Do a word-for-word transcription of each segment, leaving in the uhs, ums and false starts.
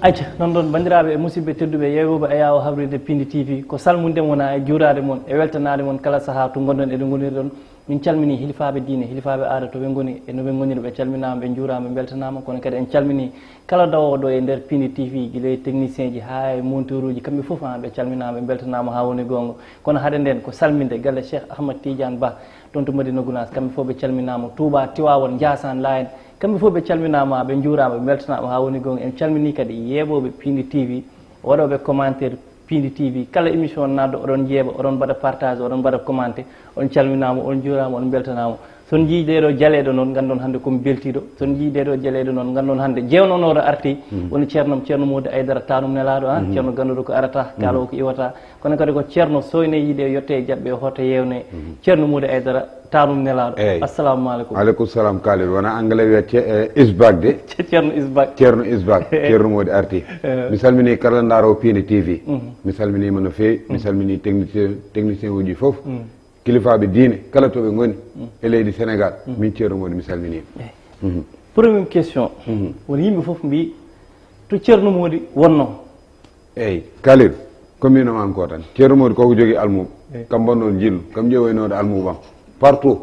Acca, non ɗon, banndiraaɓe e musidɓe tedduɓe, yeewɓe e yaawo habrude Pindi T V, ko salmunde mon e juuraade mon e weltanaade mon kala sahaa to ngonɗon e ɗo ngonirɗon. Min calminii hilifaaɓe diine, hilifaaɓe aada to ɓe ngoni e no ɓe ngoniri, ɓe calminaama, ɓe njuuraama, ɓe mbeltanaama. Kono kadi en calminii kala dawoowo ɗo e nder Pindi T V, gila e technicien ji haa e monteur uji, kamɓe fof, haa ɓe calminaama, ɓe mbeltanaama haa woni goonga. Kono hade ndeen ko salminde galle Cheikh Ahmad Tidiane Ba, toon to Madina Gounass, kamɓe fof ɓe calminaama. Touba, Tivaouane, Ndiassane, Layène, kamɓe fof ɓe calminaama, ɓe njuuraama, ɓe mbeltanaama haa woni goonga. En calminii kadi yeeɓooɓe Pindi T V, waɗooɓe commentaire Pindi T V, kala émission naatɗo, oɗon njeeɓa, oɗon mbaɗa partage, oɗon mbaɗa commenté, on calminaama, on njuuraama, on mbeltanaama. So on njiyii ɗee ɗoo jaleeɗo noon, nganndon hannde ko mi beltiiɗo. So on njiyii ɗee ɗoo jaleeɗo noon, nganndon hannde jeewnonooɗo artii, woni Ceerno, Ceerno Mody Aidara, taanum nelaaɗo, ah, Ceerno gannduɗo ko arata, kaaloowo ko iwata. Kono kadi ko Ceerno sooynee yiɗee, yottee, jaɓɓee, hootee, yeewnee. Ceerno Mody Aidara, taanum nelaaɗo. Eey. Assalamu aleykum. Aleykum salam, Kalidou. Wona anglais wiya ce-, eh, is back de. Ce-, Ceerno is back. Ceerno is back. Ceerno Mody artii. Eh. Mi salminii kala ndaaroowo Pindi T V. Mi salminiima no feewi. Mi salminii technicien, technicien uji fof. Kilifaaɓe diine, kala to ɓe ngoni e leydi Sénégal. Min Ceerno Mody, mi salminiima. Eey. Premier question. Woni yimɓe fof mbii, to Ceerno Mody wonnoo? Eey, Kalidou, ko mbinoo ma ko tan. Ceerno Mody koko jogii almuuɓe. Eey. Kam mbannoo njillu, kam ƴeewoynooɗo almuuɓam. Partout.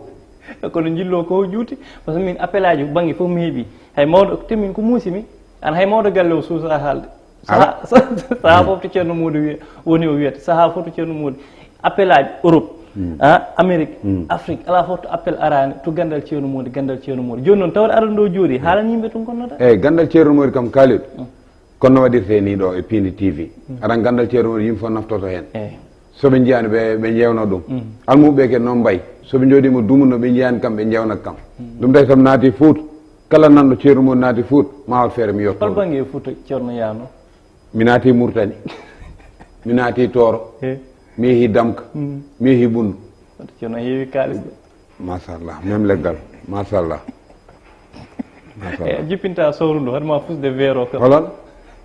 Kono njillu o ko juuti, par ce que min appelaaji bannge fof mi heɓii. Hay mawɗo, te min ko muusi mi. Aan hay mawɗo galle o suusaa haalde. Sahaa, sahaa fof to Ceerno Mody wiya, woni o wiyata. Sahaa fof to Ceerno Mody. Appelaaji Europe, ah, Amérique, Afrique, alaa fof to appel araani, to ganndal Ceerno Mody, ganndal Ceerno Mody. Jooni noon, tawde aɗa ɗo jooɗii, haalan yimɓe to ngonnoɗaa. Eey, ganndal Ceerno Mody kam, Kalidou. Ko no waɗirtee nii ɗo e Pindi T V. Aɗa ganndal Ceerno Mody, yimɓe fof naftoto heen. Eey. So ɓe njiyaani, ɓe, ɓe njeewna ɗum. Almuuɓe ɓe kadi noon mbayi. So ɓe njooɗiima dumunna, ɓe njiyaani kam, ɓe njeewna kam. Ɗum tawi so mi naatii Fuuta, kala nanɗo Ceerno Mody naati Fuuta, ma waɗ feere mi yotto. Hol bannge e Fuuta Ceerno yahnoo? Mi naati Murtani. Mi naati Tooro. Eey. Mi yehi Damka. Mi yehi Ɓunndu. Wata Ceerno heewi kaalis de. Machallah, même leggal. Machallah. Machallah. E, a jippinta sowru ndu, hoɗema fusde weero kam. Holon?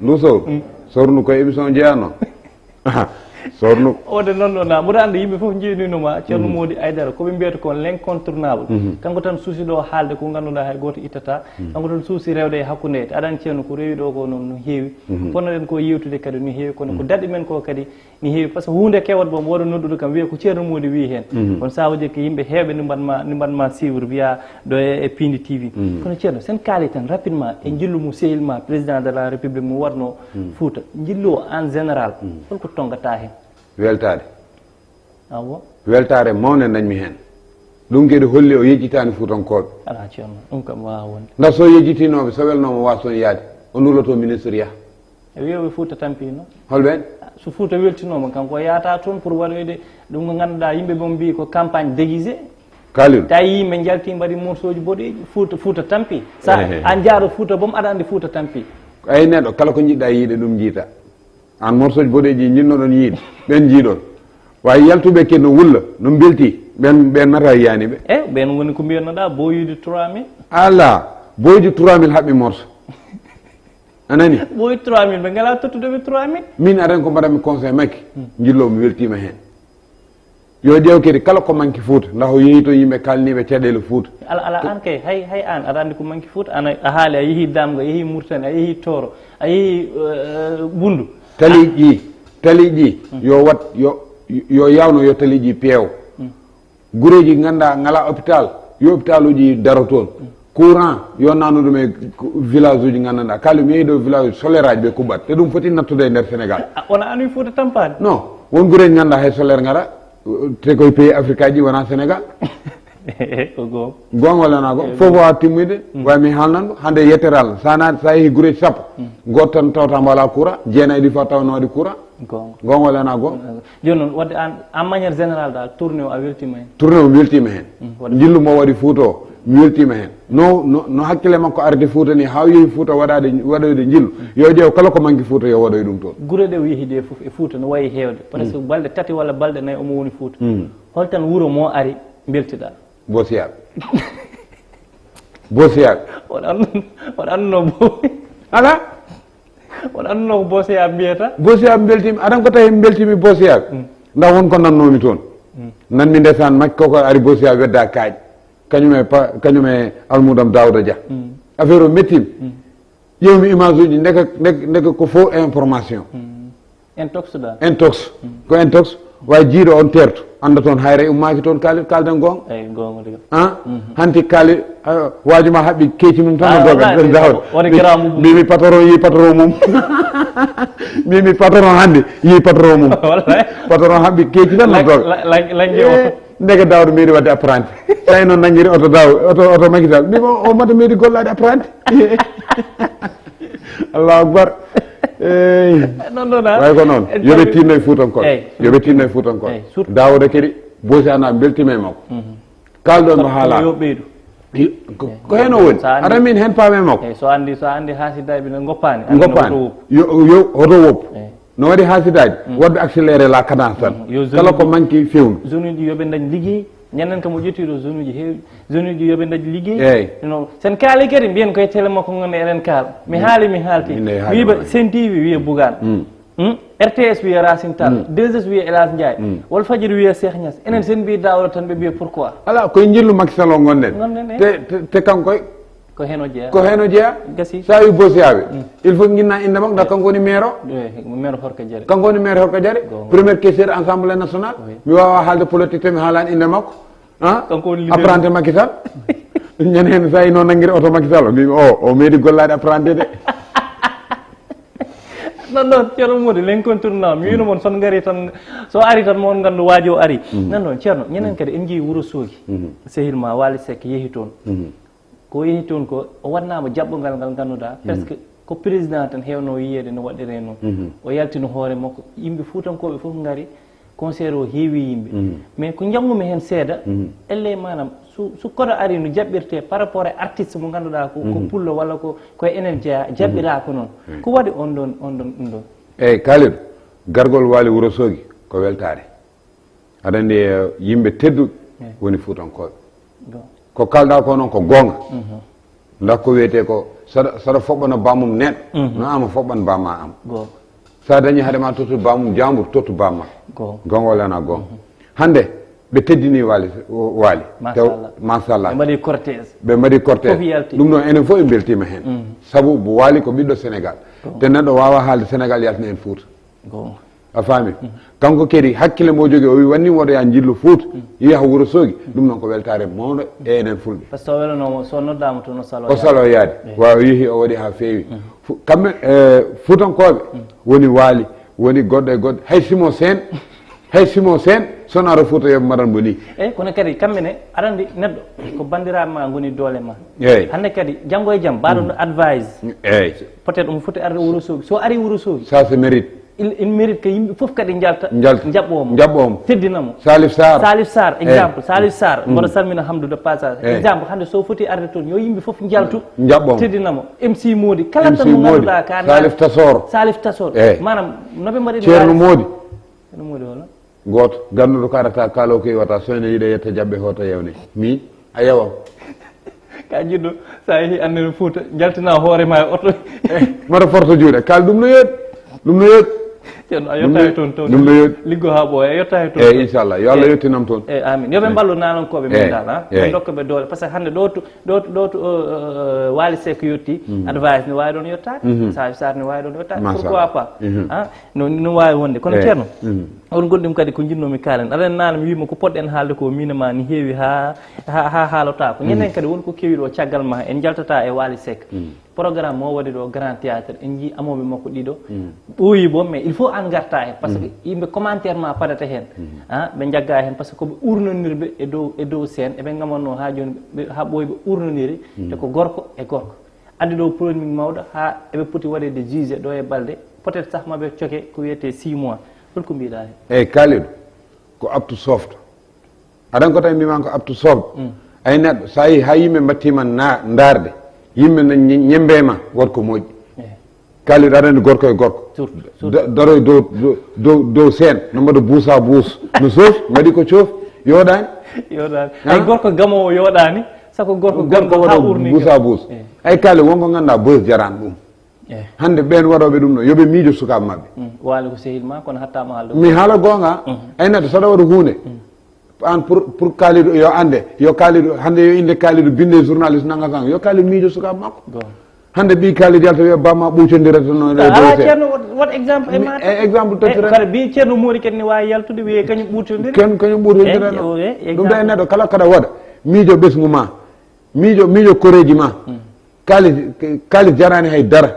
Ndu sowru? Sowru ndu koye émission jeyanoo? Sowru ndu. Ode noon ɗo na, mboɗo anndi yimɓe fof njeenino ma, Ceerno Mody Aidara, ko ɓe mbiyata ko l'incontournable. Kanko tan suusi ɗo haalde ko ngannduɗaa hay gooto ittata. Kanko tan suusi rewde e hakkunde. Aɗa anndi Ceerno ko rewi ɗo ko noon no heewi. Ponnoɗen ko yewtude kadi no heewi, kono ko daɗi men ko kadi ne heewi, par ce que huunde kewat boom, woɗo noddude kam, wiya ko Ceerno Mody wiyi heen. Kono sabu jekke yimɓe heewɓe ne mbaɗ ma, ne mbaɗ ma suivre, mbiya ɗo e, e Pindi T V. Kono Ceerno, sen kaali tan rapidement e njillu mo sehil ma, président de la République mo waɗno Fuuta. Njillu o en général, holko tonngata heen? Weltaade. Awo. Weltaare mawnde dañmi heen. Ɗum kadi holli o yejjitaani Fuutankooɓe. Alaa Ceerno, ɗum kam waawaa wonde. Ndax so yejjitinooɓe, so welnooma waas toon yaade, o nulloto ministre yaha. E wiyooɓe Fuuta tampi noon. Holɓeen? So Fuuta weltinooma, kanko o yahata toon pour waɗoyde ɗum ko ngannduɗaa, yimɓe ɓe mbiyi ko campagne déguisée. Kalidou. Tawi yimɓe njalti mbaɗi morceau ji boɗeeji, Fuuta, Fuuta tampi. Sa a jaaɗo Fuuta boom, aɗa anndi Fuuta tampi. Ay neɗɗo, kala ko njiɗɗaa yiide ɗum njiita. Aan morceau ji boɗeeji njinnoɗon yiide, ɓeen njiiɗon. Waawi yaltuɓe kadi no wulla, no mbelti, ɓeen, ɓeen nata yiyaani ɓe. E, ɓeen woni ko mbiyatnoɗaa, booyude trois mille. Alaa, booyude trois mille haɓɓi morceau. A nani? Ɓooyi trois mille, ɓe ngalaa tottude ɓe trois mille. Min adan ko mbaɗanmi conseil makki, njillo mi weltiima heen. Yo ƴeew kadi kala ko manki Fuuta, ndax o yehi toon yimɓe kaalniiɓe caɗeele Fuuta. Ala, ala, aan kay, hay, hay aan, aɗa anndi ko manki Fuuta, aan a, a haali, a yehi Damga, a yehi Murtani, a yehi Tooro, a yehi, eh, Bundu. Tali ɗi, tali ɗi, yo wat, yo, yo yaawno yo tali ɗi peew. Gureeji nganndaa ngalaa hôpital, yo hôpitaluuji daro toon. Courant, yo naatnu ɗum e village uji nganndanɗaa. Kala mi yehi ɗo village uji, solaire aji ɓe kuɓɓat. Te ɗum foti nattude e nder Sénégal. A, wona aan wi Fuuta tampaani? Non, won gureeji nganndaa hay solaire ngara, te koye pays Afrique aji wonaa Sénégal. Ko goonga. Goonga walla wonaa goonga? Fof waawa timmude, waawi mi haalnan ɗum. Hannde yettere Allah, so a naati, so a yehi gureeji sappo, gooto tan tawata mbo alaa courant, jeenayi ɗi fof tawa no waɗi courant. Goonga. Goonga walla wonaa goonga? Jooni noon, waɗde aan, en manière générale dal, tournée o a weltiima heen? Tournée o mi weltiima heen. Mm, waɗde. Njillu mbo waɗi Fuuta o, mi weltiima heen. No, no, no hakkille makko ardi Fuuta ni, haa o yehi Fuuta waɗaade, waɗoyde njillu. Yo ƴeew kala ko manki Fuuta, yo waɗoy ɗum toon. Gure ɗe o yehi ɗe fof e Fuuta no wayi heewde. Presque balɗe tati walla balɗe nayi omo woni Fuuta. Mm. Hol tan wuro mo ari mbeltiɗaa? Bosiyaaɓe. Bosiyaaɓe. Oɗo annd-, oɗo annduno bo-, alaa? Oɗo annduno ko Bosiyaaɓe mbiyata? Bosiyaaɓe mbeltiimi. Aɗa anndi ko tawi mbeltiimi Bosiyaaɓe? Mm. Ndax won ko nannoomi toon. Mm. Nanmi ndeysaan makko ko ari Bosiyaaɓe wedda kaaƴe. Kañum e pa-, kañum e almuudam Daawda Dia. Mm. Affaire o mettiimi. Mm. Ƴeewmi image uji, ndeke, ndeke, ndeke ko faux information. Intox dal. Intox. Ko intox. Wa jiiɗo on tertu. Annda toon hayre ummaaki toon, kaalit, kaalden goonga. Eyi, goonga de. Ah? Hanti kaali, ah, waaju ma haɓɓi keeci mum tan. Ah, no doga, wallahi, ɗen dawol. Woni garaamu mum. Mbimi patron yi patron mum. Mbimi patron hannde yi patron mum. Wallahi. Patron haɓɓi keeci tan no doga. Lange o. Ndeke dawɗo meeɗi waɗde apprenti. Tawi noon nanngiri oto daw, oto, oto Macky Sall. Mbimo o mata meeɗi gollaade apprenti. Allahu akbar. Eyi. Non non ah. Way ko noon. Yoɓe tinno e Fuutankooɓe. Yoɓe tinno e Fuutankooɓe. Daawuda kadi bosi ana mbeltima e makko. Kalɗo mo haala. Yo ɓeydu. Ko heno woni. Ara min hen paame makko. Eyi, so andi, so andi hasidaaɓe no ngoppaani. Ngoppaani. Yo yo hoto woppu. No waɗi haasidaaji, waɗɓe accéléré la cadence tan. Kala ko manque fewnu. Zone uji yoɓe dañ liggey. Ñanden kam o ƴettiɗo zone uji heewi. Zone uji yoɓe dañ liggey. Eyi. No sen kaali kadi mbiyen koye télé makko ngon eɗen kaala. Mi haali mi haalti. Wiiba Sen T V wiye Bougane. R T S wiye Racine Tall. Deux S wiye El Hadj Ndiaye. Walfadjri wiye Cheikh Niass. Enen sen mbi Daouda tan ɓe mbiye pourquoi? Ala koye njillu Macky Sall o ngonɗen. Ngonɗen, eyi. Te te- te kanko e- Ko heno jeeya. Ko heno jeeya. Gasi. So a wi Bosi Yaawe, il faut nginna innde makko, ndax kanko woni maire o. Maire Horka Jare. Kanko woni maire Horka Jare. Première caissière Assemblée nationale. Mi wawa haalde politique te mi haalani innde makko. Ah? Kanko woni leader. Apprenti Macky Sall. Ñande hen sa ino nanngiri oto Macky Sall, mbimi o o meeɗi gollaade apprenti de. Non non, Ceerno Mody, l'incontournable. Mi wino mon son ngari tan, so ari tan mon ngandu waajo o ari. Non non, Ceerno, ñanden kadi en jii Wuro Soogi. Sehil ma Waly Seck yehi toon. Ko yehi toon ko o waɗnaama jaɓɓungal ngal ngannduɗaa presque ko président tan heewno yiyeede no waɗiree noon. O yaltino hoore makko, yimɓe fuutankooɓe fof ngari. Concert o heewi yimɓe. Mais ko njanngumi heen seeɗa, elle maanaam so so koɗo ari no jaɓɓirtee par rapport e artiste mo ngannduɗaa ko ko pullo walla ko ko e enen jeyaa, jaɓɓiraa ko noon. Ko waɗi on ɗoon on ɗoon ɗum ɗoon? Eeyi, Kalidou, gargol Waly Wuro Soogi ko weltaare. Aɗa anndi yimɓe tedduɓe woni Fuutankooɓe. Ko kalɗa ko noon ko goonga. Nda ko wiyetee ko saɗa saɗa foɓɓana bamum neɗɗo no ama foɓɓan bamma am. Sa dañi haade ma tottu bamum jambur tottu bamma. Goonga walla na goonga? Hannde ɓe teddini Waly Waly. Machallah. Ɓe mbaɗi cortège. Ɓe mbaɗi cortège. Ɗum noon enen fof en mbeltima heen. Sabu Waly ko ɓiɗɗo Sénégal. Te neɗɗo wawa haalde Sénégal yaltina heen Fuuta. A faami? Kanko kadi hakkille mo jogi o wi wanni woɗo ya njillu Fuuta, yaha Wuro Soogi. Ɗum noon ko weltaare mawɗo e enen Fulɓe. Par ce que o welanooma so noddaama toon o salo. O salo yaade. Wa o yehi o waɗi haa feewi. Kamɓe Fuutankooɓe woni Waali, woni goɗɗo e goɗɗo, hay Simon Seen. Hay Simon Seen, sonaaro Fuuta yoɓe maran mo ni. Eyi, kono kadi kamɓe ne, aɗa anndi neɗɗo ko banndiraaɓe ma ngoni doole ma. Eyi. Hannde kadi janngo e jam mbaɗo no advise. Eyi. Peut-être omo foti arde Wuro Soogi. So ari Wuro Soogi. Ça se mérite. Il, il mérite que yimɓe fof kadi njalta. Njalta. Njaɓɓoo mo. Njaɓɓoo mo. Teddina mo. Salif Sarr. Salif Sarr, exemple. Salif Sarr. Mboɗo salmina Hamdou de passage. Exemple, hannde so foti arde toon, yo yimɓe fof njaltu. Njaɓɓoo mo. Teddina mo. M C Mody. Kala tan mo ngannduɗaa ka. Salif Tasor. Salif Tasor. Maanaam, no ɓe mbaɗi. Ceerno Mody. Ceerno Mody wala? Gooto, ganduɗo ko arata kaalo ko iwata, so ene yiɗa yetta jaɓɓe hoto yewne. Mi, a yewam. Ka jiɗɗo, sa yehi annene Fuuta, jaltina hoore ma e oto. Mata forto juuɗe, kaal ɗum no yooɗi. Ɗum no yooɗi. Ceerno, a yottahi toon toon. Ɗum no yooɗi. Liggo ha ɓooya, a yottahi toon. Eyi, inchallah. Yo Allah yettinam toon. Eyi, amin. Yo ɓe mballu nanankoɓe men dal, ha? Ɓe dokka ɓe doole. Par ce que hannde ɗo to, ɗo to, ɗo to Waly Seck yetti, advice ne wawi ɗon yettaade. Sadio Sarr ne wawi ɗon yettaade. Pourquoi pas? Ha? No, no wawi wonde. Kono Ceerno, on goɗɗum kadi ko jinnoomi kaalen. Aɗa anndi naane mi wiima ko poɗɗen haalde ko miin e ma ni heewi haa haa haa haalotako. Ñanden kadi won ko kewi ɗo caggal ma en njaltata e Waly Seck. Programme mo waɗi ɗo Grand Théâtre en njii amooɓe makko ɗiɗo. Ɓooyi bo mais il faut an ngarta heen par ce que yimɓe commentaire ma padata heen. Ɓe njagga heen par ce que ko ɓe urnonirɓe e dow e dow scène eɓe ngamanno haa jooni haa ɓooyi ɓe urnoniri. Te ko gorko e gorko. Addi ɗo polémique mawɗo haa eɓe poti waɗeede juge ɗo e balɗe peut-être sah maɓe coke ko wiyetee six mois. Holko mbiɗa heen? Eyi, Kalidou, ko aptu softo. Aɗan ko tawi mbiman ko aptu softo. Ay neɗɗo, so a yii haa yimɓe mbattima na ndaarde, yimɓe na ñembe ma, woto ko moƴƴi. Kalidou, aɗa anndi gorko e gorko. Daroy dow dow dow seen no mbaɗa buusa buus no soofi mbaɗi ko coofi. Yooɗaani. Yooɗaani. Ay gorko gamowo yooɗaani. Sako gorko gorko waɗa buusa buus. Ay Kalidou, won ko ngannduɗaa buzz jarani ɗum. Hannde ɓeen waɗooɓe ɗum ɗo yo ɓe miijo sukaaɓe maɓɓe. Waali ko sehil ma kono hattaama haalde. Mi haala goonga. Ay neɗɗo saɗa waɗa huunde. An pour pour Kalidou yo annde, yo Kalidou hannde yo innde Kalidou binnde journaliste nanga sang, yo Kalidou miijo sukaaɓe makko. Hannde ɓii Kaalid yalta wiya bamma ɓuucondira tan no e dow Ala seeɗa. Ceerno, what, what example e maata? E exemple Eh, tottiren. Kala mbii Ceerno Moori kadi ni waawi yaltude wiye kañum ɓuucondira. Ken kañum ɓuucondira Eh, ɗo. eh, Ɗum ɗo e exemple. Neɗɗo kala kaɗa waɗa miijo ɓesngu ma, miijo miijo koreeji ma. Kaalis kaalis jaraani hay dara.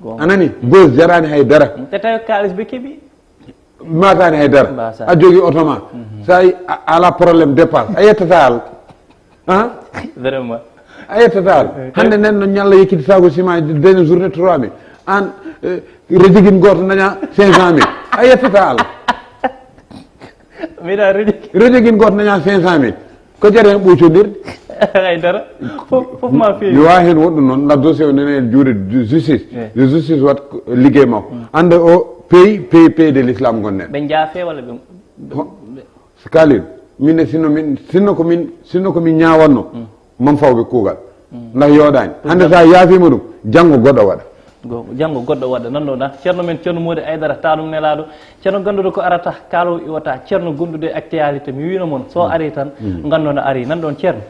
Goonga. A nani? Buzz jaraani hay dara. Te tawi kaalis ɓe keɓi. Mataani hay dara. Mbasa. A jogi oto ma. Sa yi a- ala problème dépasse a yettata al. Ah? Vraiment. A yettata al. Hannde nen no ñalla yekkiti sago ciment dene journée trois mille. An eh, rejigin gooto daña cinq cent mille. A yettata al. Mbiɗa rejigi. Rejigin gooto daña cinq cent mille. Ko jare hen ɓuucodirde. Hay dara. Fof fof ma Mi feewi. Wawi hen woɗɗu noon, la dossier o nene en juuɗe justice. Eh. Yo justice wat liggey makko. Anda o pays pays pays de l'islam gonnen. Ɓe jaafe walla ɓe Ho- Kalil, min ne sinno min sinno ko min sinno ko min ñawanno. Mam fawɓe kuugal. Ndax yooɗani hannde sa yaafima ɗum, janngo goɗɗo waɗa. Go- janngo goɗɗo waɗa nanɗo na ceerno men ceerno moodi aydara taɗum nelaɗo. Ceerno ganduɗo ko arata kaalo iwata ceerno gondude e actualité mi wino mon so ari tan. Ganduɗo ari nanɗon ceerno.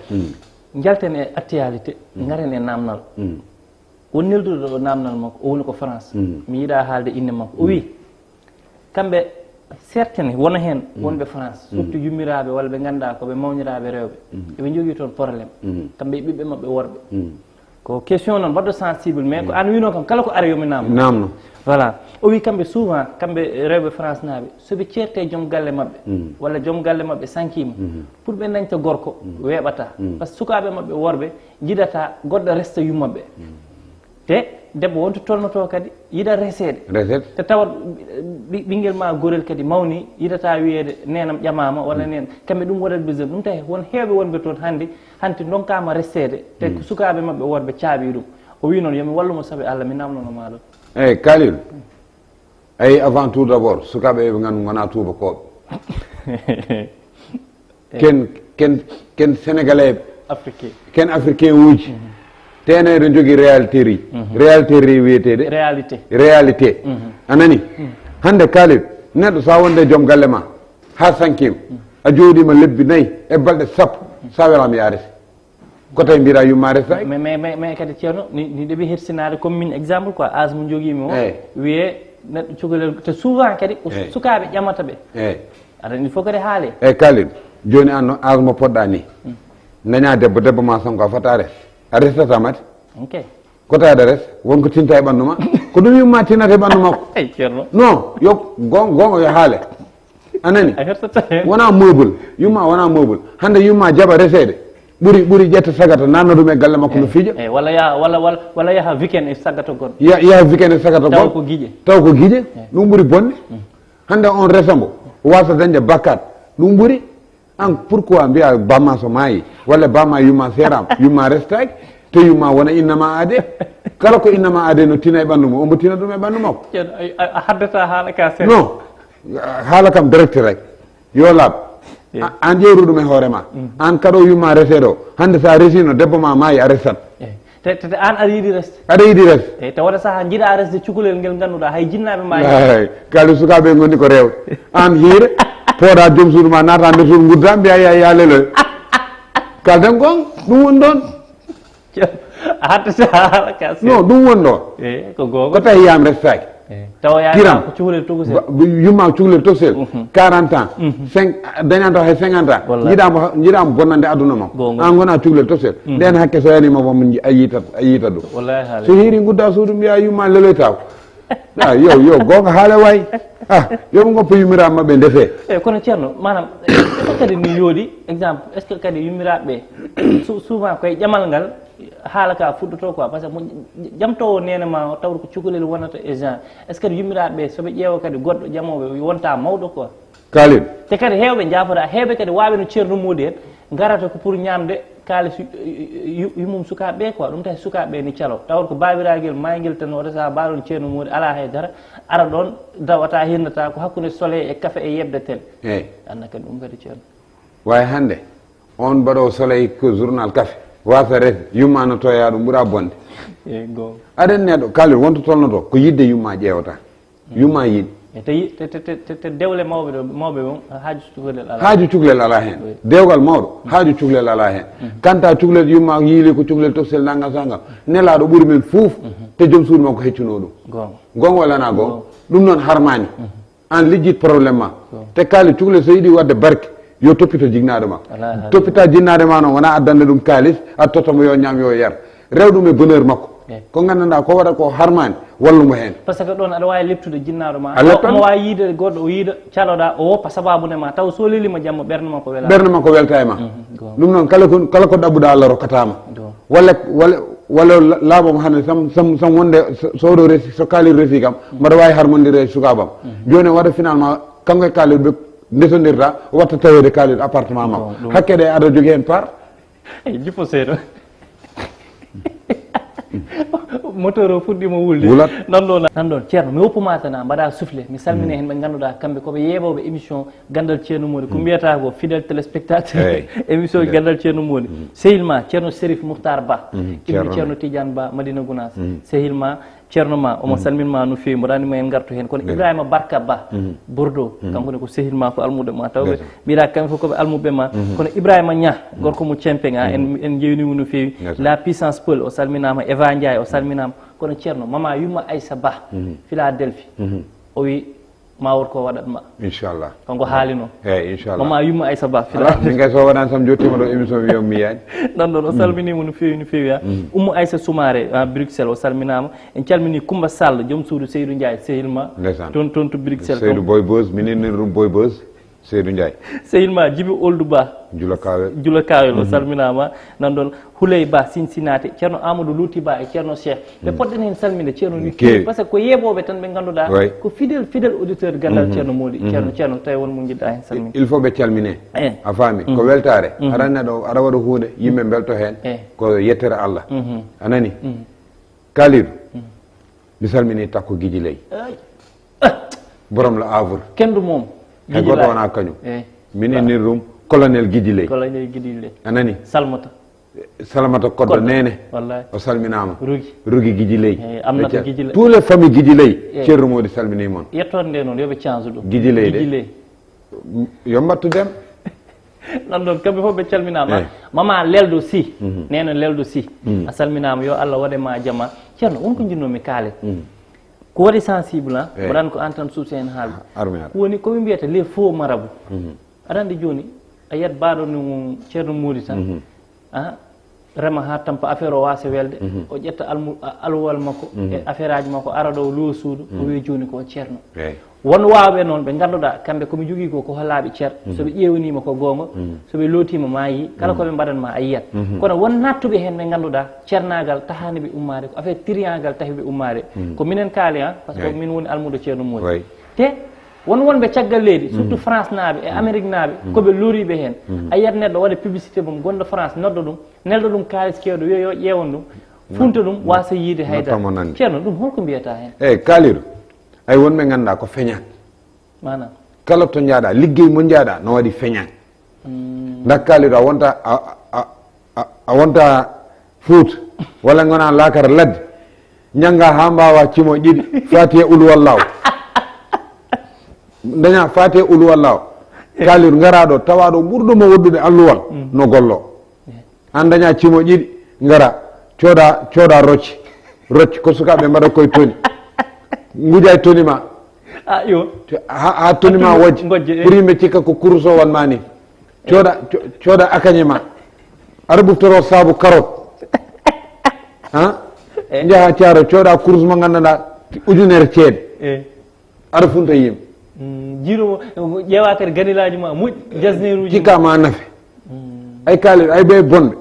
Jalten e actualité, garen e namnal. Won nelduɗo ɗo namnal makko o woni ko France. Mi yiɗa haalde inde makko o wi kamɓe certaine wona heen wonɓe France surtout yummiraɓe walla ɓe ganduɗa ko ɓe mawniraɓe rewɓe. Eɓe jogui toon problème. Kamɓe e ɓiɓɓe mabɓe worɓe. Ko question noon wadde sensible mais ko an wino kam kala ko ara yomi namno. Namno. Voilà. O wi kamɓe souvent kamɓe rewɓe France naɓe soɓe certe joom galle mabɓe walla joom galle mabɓe sankima pour ɓe dañta gorko weeɓata. Par ce que sukaɓe mabɓe worɓe jiɗata goɗɗo resta yummaɓe. Te debbo wonto tolnoto kadi yiɗa reseede. Reset. Te tawa ɓi- ɓinguel ma gorel kadi mawni yiɗata wiyeede nenam ƴamama walla nen kamɓe ɗum waɗat besoin ɗum tawi won heewɓe wonɓe toon hannde hanti donkama resteede te ko sukaɓe mabɓe worɓe caaɓi ɗum. O wi noon yomi wallumo saabe Allah mi namnonoma ɗum. Eyyi Kalil, ayi avant tout d'abord sukaɓe ɓe gandu gona tubakoɓe. Ken ken ken sénégalais ɓe, Afrique. Ken africain uji. Tene eɗen jogui réalité ri. Réalité ri wiyeteɗe Réalité. Réalité. A nani? Hande Kalil, neɗɗo sa wonde e joom galle ma ha sankima, a jooɗima lebbi nayyi e balɗe sappo, sa welama yarete. Ko tawi mbiɗa yumma restaki? Mais mais mais mais kadi ceerno ni ni ɗeɓi hersinade comme min exemple quoi âge mo joguimi o. Eyyi. Wiye neɗɗo cukalel te souvent kadi ko Eyyi. Sukaɓe ƴamata ɓe. Eyyi. Aɗa il faut kadi haale. Eyyi Kalil, joni an no âge mo poɗɗa ni, daña debbo, debbo ma sanko a fota res, a restata mate? Ok. Ko tawi aɗa res wonko tinta e ɓandu ma? Ko ɗum yumma tinata e ɓandu makko. Eyyi ceerno. Non, yo gonga gonga yo haale. A nani? A hertata hen. Wona meuble. Yumma wona meuble. Hande yumma jaɓa resede ɓuri ɓuri ƴetta sagata nanna ɗum e galle makko no fiija. Eyyi walla yaha walla walla walla yaha weekend e saggata goɗɗo. Ya- yaha weekend e sagata Taw goɗɗo. Ko guiƴe. Taw ko guiƴe. Ɗum ɓuri bonde. Hande on resa mbo wasa dañde bakkat. Ɗum ɓuri. An pourquoi mbiya bamma so maayi walla bamma yumma seerama yumma restaki? Te yumma wona innama aade. Kala ko innama aade no tina e ɓandu mum ombo tina ɗum e ɓandu makko. Ceerno a- a haddata haala ka seeɗa. Non. Haala kam direct rek. Yo laaɓ. An ƴeewru ɗum e hoore ma. An kaɗo yumma reseɗo hande sa resino debbo ma maayi a resat. Te te an aɗa yiɗi resde. Aɗa yiɗi res? Eyyi taw waɗa saaha jiɗa resde cukalel ngel ganduɗa hay jinnaɓe ma. Ay, Kalil sukaɓe gonni ko rewɓe. An hiire pooɗa joom suudu ma naata nder suudu gudda mbiya ya ya leloy. Kalden gonga ɗum woni ɗon. A hatta saaha ka Non, ɗum woni ɗon. Eyyi ko gonga. Ko tawi yam restaki? Tawa Kiram. Ko cukalel tokosel. Yumma cukalel tokosel. Quarante ans. Cinq dañanta hay cinquante ans. Jiɗama jiɗama bonnande aduna makko. An gona cukalel tokosel. Nden hakke so yanima mo a yitat a yitat ɗum. So hiiri gudda suudu mbiya yumma leloytako. A yo yo gonga haale wayi. A yoɓe goppa yummiraɓe mabɓe ndefe. Eyyi kono ceerno manam est ce que kadi ni yooɗi exemple est ce que kadi yummiraɓe ɓe souvent koye ƴamal ngal haala ka fuɗɗoto quoi par ce que mo ƴamtowo nene ma o tawata ko cukalel wonata e genre est ce que yummiraɓe ɓe soɓe ƴeewa kadi goɗɗo ƴamowo wonta mawɗo quoi? Kalil. Te kadi hewɓe jafata hewɓe kadi waɓe no ceerno moodi en garata ko pour ñamde kalis yummum sukaɓe ɓe quoi ɗum tawi sukaɓe ɓe ni calo tawata ko babiraguel maygel tan wata sa baɗon ceerno moodi ala haydara. Ara ɗon dawata hirnata ko hakkude soleil e kafe e yebde tel. Eyyi. Anna kadi ɗum kadi ceerno. Wawi hande on mbaɗowo soleil ko journal kafe wasa res yumma no toya ɗum ɓuura bonde. Aɗen neɗɗo kalin wonto tolnoto ko yidde yumma ƴeewata. Yumma yiɗi. E te yi-, te, te, te, te, te dewle mawɓe ɗo, mawɓe on, haaju cukalel alaa. Haaju cukalel alaa heen. Oui. Dewgal mawɗo, haaju cukalel alaa heen. Mhm. Kanta cukalel yumma yiili ko cukalel tokosel nanngam sanngam. Nelaaɗo ɓuri men fof, mhm, te joom suudu makko heccunoo ɗum. Goonga. Goonga walla na goonga? Goonga. Ɗum noon harmaani. Mhm. Aan lijjit problème ma. Goonga. Te kaali cukalel so yiɗi waɗde barke, yo toppito jinnaaɗo ma. Alaa, alaa. Toppita jinnaaɗo ma noon, wonaa addande ɗum kaalis, a totta mo yo ñaam, yo yar. Rew ɗum e bonheur makko. Eh. Ko nganndanɗaa ko waɗa ko harmaani, wallu mo heen. Par ce que ɗoon aɗa waawi leptude jinnaaɗo ma. A leptan. Omo waawi yiide goɗɗo, o yiida, caloɗaa, o woppa sabaabu nde ma, taw so lelii ma jamma, ɓernde makko welaama. Ɓernde makko weltaa e ma. Mhm, goonga. Ɗum noon, kala ko, kala ko ɗaɓɓuɗaa Allah rokkata ma. Goonga. Walla, walla, walla la-, laaɓa mo hannde sam, sam, sam wonde so, so oɗo resi, so kaalis resi kam, mhm, mbaɗa waawi harmondirde e sukaabam. Mhm. Jooni o waɗa finalement, kanko e kaalis ɓe ndesondirta, o watta taweede kaalis appartement makko. Goonga, ɗum. Hakke ɗe aɗa jogii heen part? Eyi, jippo seeɗa. Moteur o fuɗɗiima wulde. Wulat. Nan ɗo, nan ɗon. Ceerno, mi woppu ma tan, a mbaɗa soufflé. Mi salmina, mhm, heen ɓe ngannduɗaa, kamɓe ko ɓe yeeɓooɓe émission Ganndal Ceerno Moodi. Ko, mhm, mbiyata ko fidèle téléspectateur. Eyi. Émission, eyi, Ganndal Ceerno Moodi. Mhm. Sehil ma, Ceerno Serif Mouhtar Ba. Mhm, ibnu Ceerno, Ceerno Tidiane Ba, Madina Gounass. Mhm. Sehil ma, Ceerno ma, omo, mhm, salmin ma no feewi, mboɗo anndi ma en ngartu heen. Kono, ndeysaan, Ibrahima Barka Ba, mhm, Bordeaux, mhm, kanko ne ko sehil ma, ko almuɓɓe ma, tawɓe, ndeysaan, mbiɗa kamɓe fof koɓe almuɓɓe ma. Mhm. Kono Ibrahima Niang, mhm, gorko mo Cempeŋ, a, en, mhm, en njewnii mo no feewi. Ndeysaan. La Puissance Peul, o salminaama, Eva Ndiaye, o salminaama. Kono Ceerno, mama Yumma Aissa Ba, mhm, Philadelphie, mhm, o wi, ma wor ko waɗat ma. Inchallah. Kanko haalino. Eyi, inchallah. Mama Yumma Aissa Ba, alaa, Philadelphie. Min kay so waɗaani sam jottiima ɗo émission mi yo mi yaani. Nan ɗon, o, mm, salminiima no feewi, no feewi, ha. Mm. Ummu Aissa Soumaré, ha Bruxelles, o salminaama. En calminii Coumba Sall, joom suudu Seydou Ndiaye, sehil ma. Ndeysaan. Toon, toon to Bruxelles, Seydou toon. Boy Buzz, min innir ɗum Boy Buzz, Seydou Ndiaye. Sehil ma Djiby Ould Ba. Jula Kawel. Jula Kawel, o, mhm, salminaama. Nan ɗon, Houley Ba, Cincinnati, Ceerno Amadou Louti Ba e Ceerno Cheikh. Ɓe, mm, poɗɗen heen salminde, Ceerno, no keewi, par ce que ko yeeɓooɓe tan ɓe ngannduɗaa, oui, ko fidèle, fidèle auditeur Ganndal, mhm, Ceerno Moodi. Mhm. Ceerno, Ceerno, tawi won mo njiɗɗaa heen salminde. Il faut ɓe calmine. Eh. A faami? Ko, mhm, weltaare. Mhm. Aɗa anndi aɗa, aɗa waɗa huunde, yimɓe mbelto heen. Eh. Ko yettere Allah. Mhm. A nani? Mhm. Kalidou. Mhm. Mi salminii Takko Giji Ley. Ay. Borom Le Havre. Kendu moom. Hay gooto wonaa kañum. Eh. Min innir ɗum Colonel Giji Ley. Colonel Giji Ley. A nani? Salmata. Salamata Koddo. Koddo. Neene. Wallahi. O salminaama. Rugi. Rugi Giji Ley. Eh, Amnata Giji Ley. Tous les familles Giji Ley. Eh. Ceerno Moodi salminii mon. Yettoode nde noon, yo ɓe cange ɗum. Giji Ley de. Giji Ley. Yo mbattu dem. Nan ɗon, kamɓe fof ɓe calminaama. Eh. Mama Leldo Sy. Mhm. Neene Leldo Sy. Mhm. A salminaama, yo Allah waɗe ma jama. Ceerno, won ko njinnoo mi kaalen. Mhm. Ko waɗi sensible, ha? Eh. Mboɗo anndi ko aan tan suusi heen haalde. Armi, armi. Ko woni, ko ɓe mbiyata les faux marabouts. Mhm. Aɗa anndi jooni, a yiyat baaɗo no Ceerno Moodi tan. Mhm. Ah, rema haa tampa affaire o waasa welde, mhm, o ƴetta almu-, a-, alwal makko, mhm, e affaire aji makko, ara ɗo o luwa suudu, o, mhm, wiya jooni ko o ceerno. Eey. Won waawɓe noon ɓe ngannduɗaa, kamɓe ko ɓe njogii ko, ko halaaɓe ceer. Mhm. So ɓe ƴeewniima ko goonga, mhm, so ɓe lootiima ma yii, kala, mhm, ko ɓe mbaɗan ma a yiyat. Mhm. Kono won naattuɓe heen ɓe ngannduɗaa, ceernaagal tahaani ɓe ummaade, ko affaire tiriyangal tahi ɓe ummaade. Mhm. Ko minen kaali, ah, par ce que, eey, min woni almuudo Ceerno Moodi. Eey. Te won wonɓe caggal leydi, surtout, mhm, France naaɓe e, mhm, Amérique naaɓe, mhm, ko ɓe loriiɓe heen. Mhm. A yiyat neɗɗo waɗa publicité mum, gonɗo France, nodda ɗum, nelda ɗum kaalis keewɗo, wiya yo ƴeewon ɗum, funta ɗum, na-, waasa yiide haydara. Natta mo nande. Ceerno, ɗum holko mbiyata heen? Eey, Kalidou, ay won ɓe ngannduɗaa ko feñaat. Maanaam? Kala to njaaɗaa, liggey mo njaaɗaa, no waɗi feñaat. Mm. Ndaa Kalidou, a wonta, a, a, a, a wonta Fuuta, walla ngona laakara ladde, njannga haa mbaawa cimo ɗiɗi, Faatiha, Ul Huwallaahu. Ndaña Faatiha, Ul Huwallaahu. Kalidou, ngaraa ɗo, tawaa ɗo ɓurɗo mo woɗɗude alluwal, mm, no gollo. Aan ndaña cimo ɗiɗi, ngara, cooda, cooda rocce. Rocce, ko sukaaɓe mbaɗa koye toni. Nguja e toni ma. Ah, yo. Te-, ha, ha toni ma wojja. Ngojje, eh. Pour yimɓe cikka ko kurus o wan ma ni. Eh. Cooda, co-, cooda akañe ma. Aɗa ɓuftoro saabu carotte. Ha? Eh. Njaha caaro, cooda kurus mo nganndanɗaa ujunere ceede. Eh. Aɗa funta yimɓe. Mm, jiiɗo mo, ƴeewa kadi ganilaaji ma moƴƴi, jasneeruuji. Cikka ma nafe. Mm. Ay Kalidou, ay ɓe bonɓe,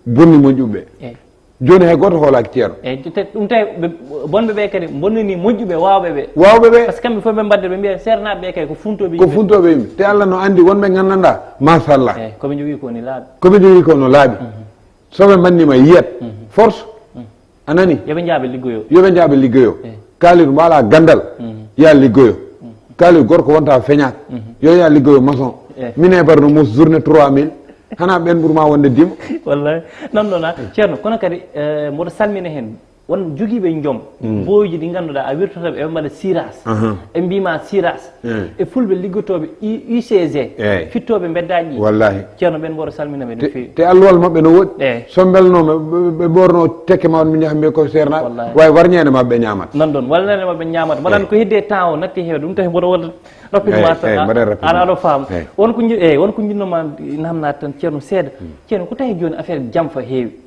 bonni moƴƴuɓe. Eh. Jooni hay gooto hoolaaki Ceerno. Eh, te ɗum tawi ɓe, bonɓe ɓe kadi bonnini moƴƴuɓe, waawɓe ɓe. Waawɓe ɓe. Par ce que kamɓe fof ɓe mbaɗde, ɓe mbiya seernaaɓe ɓe kay ko funtooɓe yimɓe. Ko funtooɓe yimɓe. Te Allah no anndi wonɓe nganndanɗaa, machallah. Eh, ko ɓe njogii ko ni laaɓi. Ko ɓe njogii ko no laaɓi. Mhm. So ɓe mbannima yiyat, mhm, force. Mhm. A nani? Yo ɓe njaaɓe liggoyo. Yo ɓe njaaɓe liggoyo. Eh. Kalidou mbaɗa ganndal, mhm, ya liggoyo. Mhm. Kalidou gorko wonta feñaat. Mhm. Yo ya liggoyo maçon. Eh. Mine bar no mus journée trois mille. Hana ɓen ɓurma wonde dimo. Wallahi. Nan ɗon, a, Ceerno, kono kadi, eh, mboɗo salmina heen Won jogiiɓe joom, booyuji ɗi ngannduɗaa a wirtata ɓe, ɓe mbaɗa siras. Aha. Ɓe mbiima siras. Eh. E fulɓe liggotooɓe U- U C G, Eey. Fittooɓe mbeddaaji ɗi. Wallahi. Ceerno, ɓeen mboɗo salmina ɓe no Te, feewi. Te alluwal maɓɓe no woɗɗi. Eey. So mbelnoo ɓe, ɓe, ɓe ɓornoo tekke maɓɓe, min njaha mbiya ko seernaaɓe. Wallahi. Wawi war ñande maɓɓe ñaamata. Nan ɗoon, walla ñande maɓɓe ñaamata. Mbaɗan Eey. Ko hedde temps o natti heewde, ɗum tawi mboɗo waɗa rapidement Eey, tan, eey, a- mbaɗen rapidement. Aɗa, aɗa faama. Eey. Won ko nji-, eey, won ko njiɗnoo ma namnaade tan, Ceerno, seeɗa. Ceerno, ko tawi jooni affaire jamfa heewi?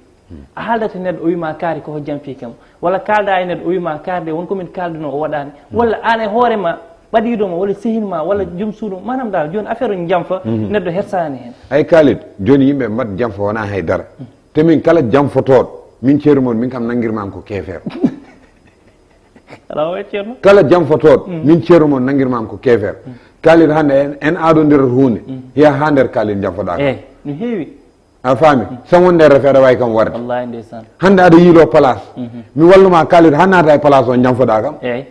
A haaldat e neɗɗo, o wiima kaari koko jamfii kam. Walla kaalda e neɗɗo, o wiima kaari de, won ko min kaaldunoo, o waɗaani. Walla aan e hoore ma, ɓadiiɗo ma, walla sehil ma, walla joom suudu, maanaam daal, jooni affaire o jamfa, neɗɗo hersaani heen. Ay Khalid, jooni yimɓe mbaɗ jamfa wonaa hay dara. Te min kala jamfotooɗo, min ceeru mon, min kam nanngirmaam ko keefeero. Alaa o e Ceerno. Kala jamfotooɗo, min ceeru mon nanngirmaam ko keefeero. Khalid hannde en, en aadondirat huunde, hiya haa nder Khalid jamfoɗaa kam. Eey, no heewi. A faami? Sabu wonde rafet aɗa waawi kam warde. Wallahi ndeysaan. Hannde aɗa yiiloo place. Mi walluma Khalid haa naata e place o, jamfoɗaa kam. Eey.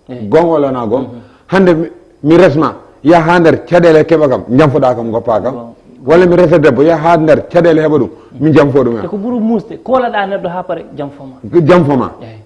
Eey. Goonga walla wonaa goonga? Hannde mi, mi resma, yaha haa nder caɗeele keɓa kam, jamfoɗaa kam, ngoppaa kam. Goonga. Walla mi resa debbo, yaha haa nder caɗeele heɓa ɗum, mi jamfo ɗum. Te ko ɓuri muusde, koolaɗaa neɗɗo haa pare, jamfo ma. Jamfo ma. Eey.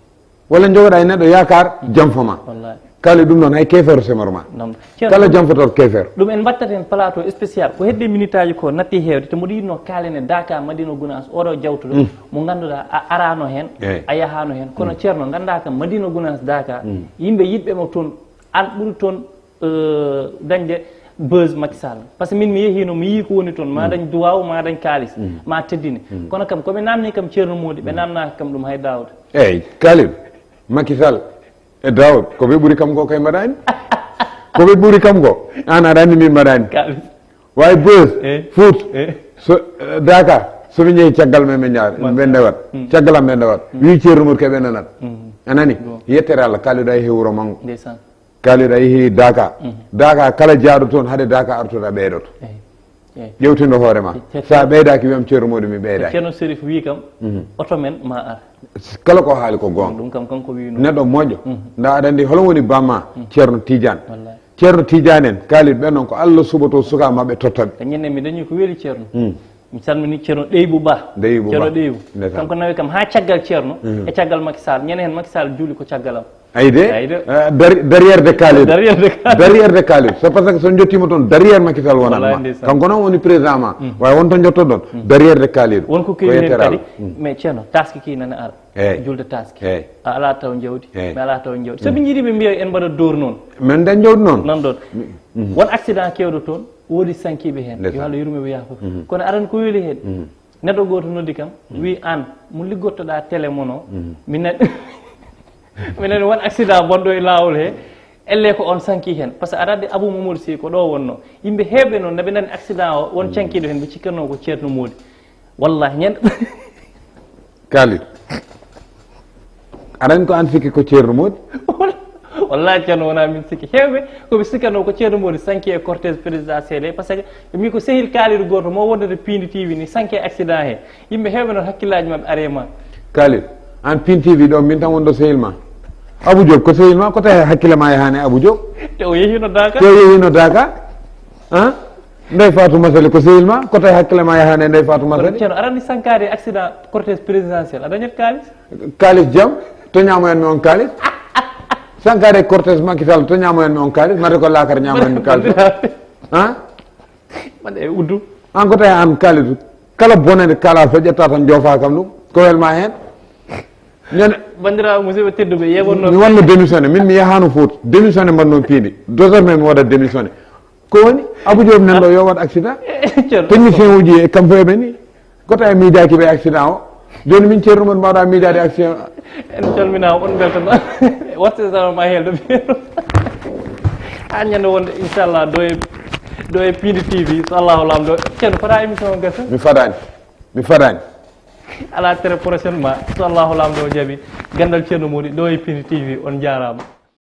Walla njogoɗaa e neɗɗo yaakaar, jamfo ma. Wallahi. Khalid, ɗum noon hay keefeero semoro ma. Noon. Ceerno, kala jamfotooɗo keefeero. Ɗum en mbaɗtat heen plateau spécial. Ko hedde minutaaji ko natti heewde, te mboɗo yiɗnoo kaalen e Daaka Madina Gunaas, oɗo jawtuɗo, mo ngannduɗaa a araano heen, Eey. A yahaano heen. Kono Ceerno, nganndaa kam Madina Gunaas Daaka, yimɓe yiɗɓe mo toon, an ɓuri toon, eh, dañde buzz Macky Sall. Par ce que min mi yehiino, mi yii ko woni toon, ma dañ duwaaw, ma dañ kaalis, ma teddine. Kono kam, ko ɓe naamni kam Ceerno Moodi, ɓe naamnaaka kam ɗum hay Daawuda. Eey, Khalid, Macky Sall, E Daoud, ko ɓe ɓuri kam ko kay mbaɗani. Ko ɓe ɓuri kam ko, an aɗa anndi min mbaɗani. Kaɓe. Way Beuz, Eh. Foot, Eh. So, eh, Dakar, so ɓe njehi caggal men ɓe njaari, Masha ɓe ndewat. Mm. Caggal am ɓe ndewat. Mm. Wi Ceerno Mut kay ɓe nanat. Mm. A nani? Bon. Yettere Allah, Kalidou a yehi wuro mango. Ndeysaan. Kalidou a yehi Dakar. Mm. Dakar kala jaaɗo toon, hade Dakar artude a ɓeydoto. Eh. Eey. Ƴewtindo hoore ma. Te-, te-, so a ɓeydaaki, wiyam Ceerno Mody mi ɓeydaaki. Ceerno Serif wii kam, Mhm. Oto men ma ar. Kala ko haali ko goonga. Ɗum kam kanko wii noon. Neɗɗo moƴƴo. Mhm. Nda aɗa anndi hol woni bamma Mhm. Ceerno Tidiane. Wallahi. Ceerno Tidiane en, Kalidou ɓen noon ko Allah suɓoto suka maɓɓe totta ɓe. Kañum ne mi dañi ko weli Ceerno. Mm. Mi salmini Ceerno Ɗeybu Ba. Ɗeybu Ceerno Ba. Ɗeybu. Ndeysaan. Kanko nawi kam haa caggal Ceerno, Mhm. E caggal Macky Sall. Ñande heen Macky Sall juuli ko caggal am. Ayi de, Ayi de. Eh, dar-, derrière de Kalidou. Derrière de Kalidou. Derrière de Kalidou. C'est parce que so jottiima toon, derrière Macky Sall wonat Wallahi ma. Ndeysaan. Kanko noon woni président ma. Mm. Way won to jottoɗon, Mm. Derrière de Kalidou. Won ko keewi heen kadi, Mm. Mais Ceerno, taski ki nana ara. Eey. Julde taski. Eey. A alaa taw jawdi, Eey. Mi alaa taw jawdi. So ɓe Mm. njiɗi ɓe mbiya en mbaɗa dowr noon. Men dañ jawdi noon. Noon ɗoon. Mm. Won accident keewɗo toon, woodi sankiiɓe heen. Ndeysaan. Yo Allah yurme ɓe yaafo. Mm. Kono aran ko weli heen. Mm. Neɗɗo gooto noddi kam, Mm. Wii, "Aan, mo liggottoɗaa télé mon o, Mm. mi nani, mi nani won accident bonɗo e laawol he, elle ko on sanki heen." Par ce que aɗa anndi Abou Mamadou Sy ko ɗo wonno. Yimɓe heewɓe noon, nde ɓe nani accident o, won Mm. cankiiɗo heen, ɓe cikkatnoo ko Ceerno Mody. Wallahi, ñande Kalidou. Aɗa anndi ko aan sikki ko Ceerno Mody? Wallahi, Ceerno, wonaa min sikki. Heewɓe ko ɓe sikkatnoo ko Ceerno Mody sanki e cortège présidentiel he, par ce que ɓe mbii ko sehil Kalidou gooto mo wondude Pindi T V ni sanki e accident he. Yimɓe heewɓe noon hakkillaaji maɓɓe ari e ma. Kalidou, aan Pindi T V ɗo, min tan wonɗo sehil ma. Abou Diop ko sehil ma, ko tawi hakkille ma yahaani e Abou Diop? Te o yehiino Dakar. Te o yehiino Dakar? Han? Ndeye Fatou Massaly ko sehil ma, ko tawi hakkille ma yahaani e Ndeye Fatou Kono Massaly? Ceerno, aɗa anndi sankaade accident cortège présidentiel, a dañat kaalis? Kaalis jam, to ñaamoyan mi on kaalis. Sankaade cortège Macky Sall, to ñaamoyan mi on kaalis, mate ko laakara ñaamoyan mi kaalis. Han? Mbaɗe e uddu. Aan ko tawi aan Kalidou, kala bonande kala so ƴetta tan joofa kam ɗum, ko wel ma heen. Ñande Banndiraaɓe musidɓe tedduɓe, yeɓon noon. Mi wanno démissionné, min mi yahaano Fouta. Démissionné mbanno piindi. Désormais mi waɗa démissionné. Ko woni? Abou Diop nan ɗo yo waɗ accident. Ceerno. Technicien uji e kam fof eɓe ni. Ko tawi miijaaki ɓe accident o. Jooni min Ceerno mon mbaɗa miijaade accident. En calminaama, on mbeltanaama. Waɗte salaam ma heen ɗo ɓeeɗo. Haa ñande wonde, inchallah, ɗo e, ɗo e Pindi T V, so Allahu Laamɗo. Ceerno, fada émission o gasa? Mi fadaani. Mi fadaani. Alaa tere prochainement, so Allahu Laamɗo o jaɓi. Ganndal Ceerno Mody, ɗo e Pindi T V, on njaaraama.